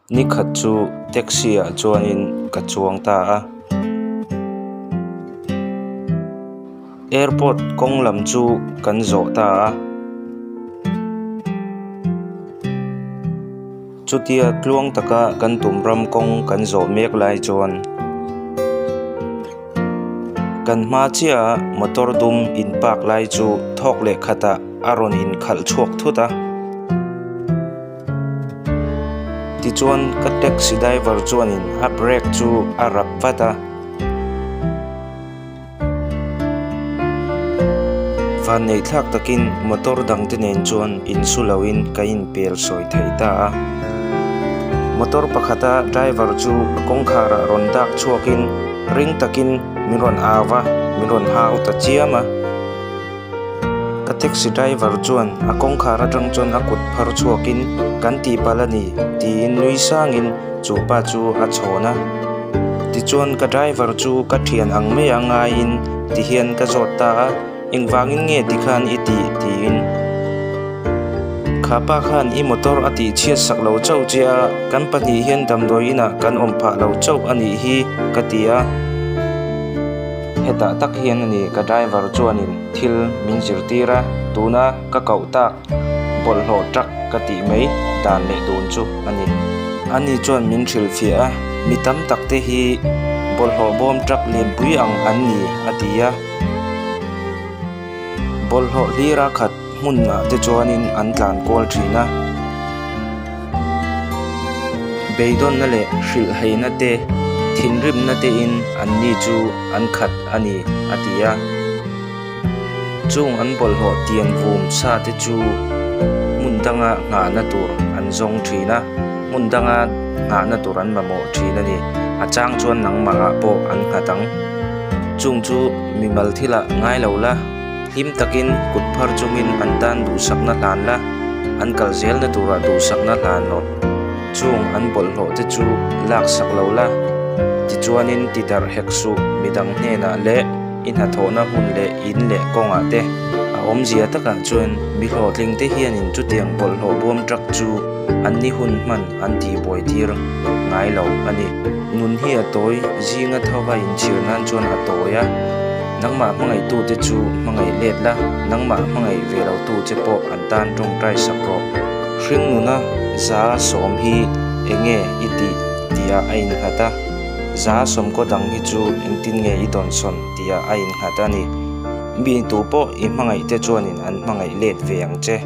Nikhat chu taxi ah chuanin ka chuang ta a. Airport kawng lam chu kan zawh ta a. Chutia tluang taka kan tum ram kawng kan zawh mek lai chuan kan hma chiah a motor dum in park lai chu thawk leh khatah a rawn inkhalh chhuak thut a. Tichuan ka taxi driver chuanin a brake chu a rap vat a. Vanneih thlak takin motor dang te nen chuan insu loin ka inpel sawi thei ta a. Motor pakhata driver chu a kawngkhar ah rawn dak chhuakin ring takin min rawn au va, min rawn hau ta chiam a. Ka taxi driver chuan a kawngkhar atang chuan a kut phar chhuakin kan tihpalh a ni tiin nui sangin chu pa chu a chhawn a. Tichuan ka driver chu ka thian ang mai a ngaiin ti hian ka zawt ta a, engvangin nge tikhan i tih tiin. Kha pa khan i motor a tih chhiat sak lo chauh che a, kan pahnih hian damdawi inah kan awm phah lo chauh a nih hi ka ti a. Hetah tak hian a ni ka driver chuanin thil min zirtir a, tuna ka koh tak bawlhhlawh truck ka tih mai dan leh dun chu a ni. Ani chuan min hrilhfiah a, mi tam tak te hi bawlhhlawh bawm truck lianpui ang an ni a ti a. Bawlhhlawh hlira khat hmunah te chuanin an tlan kual thin a. Beidawnna leh hrilhhaina te, thinrimna tein anni chu an khat a ni, a ti a. Chung an bawlhhlawh tian vum sa te chu hmun danga nghahna tur an zawng thin a, hmun danga nghahna tur an mamawh thin a ni. A chang chuan nangmahah pawh an nghat ang. Chung chu mimal thilah ngai lo la. Hlim takin kut phar chungin an tan duhsakna hlan la, an kal zelna turah duhsakna hlan rawh. Chung an bawlhhlawh te chu laksak lo la, tichuanin ti darh hek suh midang hnenah leh i hnathawhna hmun leh in leh kawngah te. A awmzia takah chuan mi hlawhtling te hianin chutiang bawlhhlawh bawm truck chu anni hun hman an tihbuai tir ngai lo a ni. Nun hi a tawi zinga thova inchhir nan chuan a tawi a. Nangmah hmangaihtute chu hmangaih let la, nangmah hmangaih ve lotu che pawh an tan tawngtai sak rawh. Hringnuna za sawm hi enge i tih tihah a innghat a, za sawmkaw dang hi chu engtin nge i dawnsawn tihah a innghat a ni. Mi tu pawh i hmangaihte chuanin an hmangaih let ve ang che.